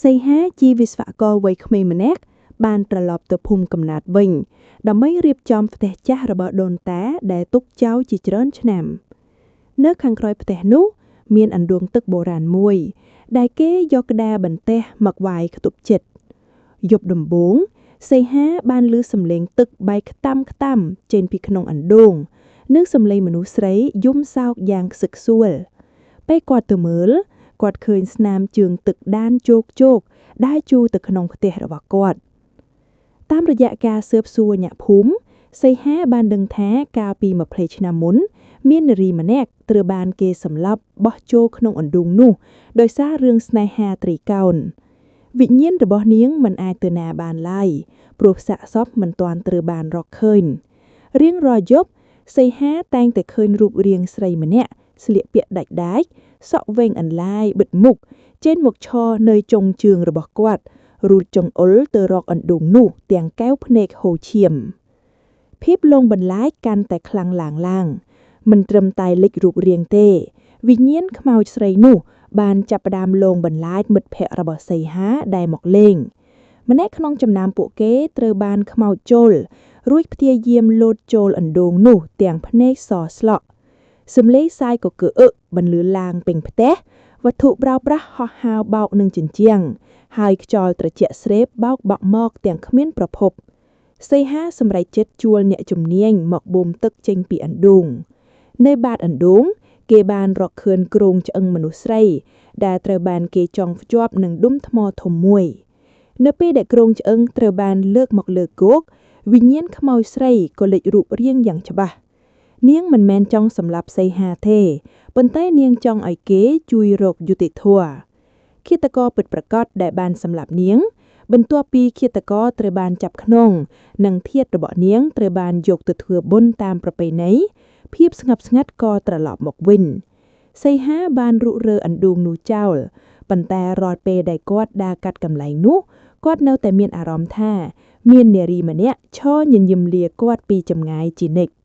សីហាជាវិស្វករវ័យក្មេងម្នាក់បានត្រឡប់ទៅភូមិកំណើតវិញ ដើម្បីរៀបចំផ្ទះចាស់របស់ដូនតាដែលទុកចោលជាច្រើនឆ្នាំ នៅខាងក្រោយផ្ទះនោះ មានអណ្ដូងទឹកបុរាណមួយ ដែលគេយកក្តារបន្ទះមកវាយខ្ទប់ចិត្តយប់ដំបូងសីហាបានឮសំឡេងទឹកបែកខ្តាំខ្តាំចេញពីក្នុងអណ្ដូង និងសំឡេងមនុស្សស្រីយំសោកយ៉ាងខ្សឹកខ្សួល ពេលគាត់ទៅមើល គាត់ឃើញស្នាមជើងទឹកដានជោកជោកដែលជូរទៅក្នុងផ្ទះរបស់គាត់ តាមរយៈការស៊ើបសួរអ្នកភូមិសីហាបានដឹងថាកាលពី20ឆ្នាំមុន មាននារីម្នាក់ត្រូវបានគេសម្លាប់បោះចូលក្នុងអណ្ដូងនោះដោយសាររឿងស្នេហាត្រីកោណវិញ្ញាណរបស់នាងមិនអាចទៅណាបានឡើយព្រោះសាកសពមិនទាន់ត្រូវបានរកឃើញរៀងរាល់យប់សីហាតែងតែឃើញរូបរាងស្រីម្នាក់ស្លៀកពាក់ដាច់ដាចសក់វែងអន្លាយបិទមុខចេញមកឈរនៅចុងជើងរបស់គាត់ រូតចង្អុលទៅរកអណ្ដូងនោះទាំងកែវភ្នែកហូរឈាម ភាពលងបន្លាចកាន់តែខ្លាំងឡើងឡើងមិនត្រឹមតែលេចរូបរាងទេ វិញ្ញាណខ្មោចស្រីនោះ បានចាប់ផ្ដើមលងបន្លាចមិត្តភ័ក្តិរបស់សីហាដែលមកលេង ម្នាក់ក្នុងចំណោមពួកគេត្រូវបានខ្មោចចូល រួចព្យាយាមលោតចូលអណ្ដូងនោះទាំងភ្នែកសស្លក់សំឡេងសាយកកើអឹកបន្លឺឡើងពេញផ្ទះវត្ថុប្រោប្រាស់ហោះហើរបោកនឹងជញ្ជាំងហើយខ្យល់ត្រជាក់ស្រេបបោកបក់មកទាំងគ្មានប្រភពសីហាសម្រេចចិត្តជួលអ្នកជំនាញមកបូមទឹកចេញពីអណ្ដូង នៅបាតអណ្ដូង គេបានរកឃើញគ្រោងឆ្អឹងមនុស្សស្រី ដែលត្រូវបានគេចងភ្ជាប់នឹងដុំថ្មធំមួយ នៅពេលដែលគ្រោងឆ្អឹងត្រូវបានលើកមកលើគោកវិញ្ញាណខ្មោចស្រីក៏លេចរូបរាងយ៉ាងច្បាស់នាងមិនមែនចង់សម្លាប់សីហាទេប៉ុន្តែនាងចង់ឲ្យគេជួយរកយុត្តិធម៌ឃាតករពិតប្រាកដដែលបានសម្លាប់នាង បន្ទាប់ពីឃាតករត្រូវបានចាប់ខ្នងនិងធាតុរបស់នាងត្រូវបានយកទៅធ្វើបុណ្យតាមប្រពៃណីភាពស្ងប់ស្ងាត់ក៏ត្រឡប់មកវិញសីហាបានរុះរើអណ្ដូងនោះចោលប៉ុន្តែរាល់ពេលដែលគាត់ដើរកាត់កន្លែងនោះគាត់នៅតែមានអារម្មណ៍ថា មាននារីម្នាក់ឈរញញឹមលាគាត់ពីចម្ងាយជានិច្ច។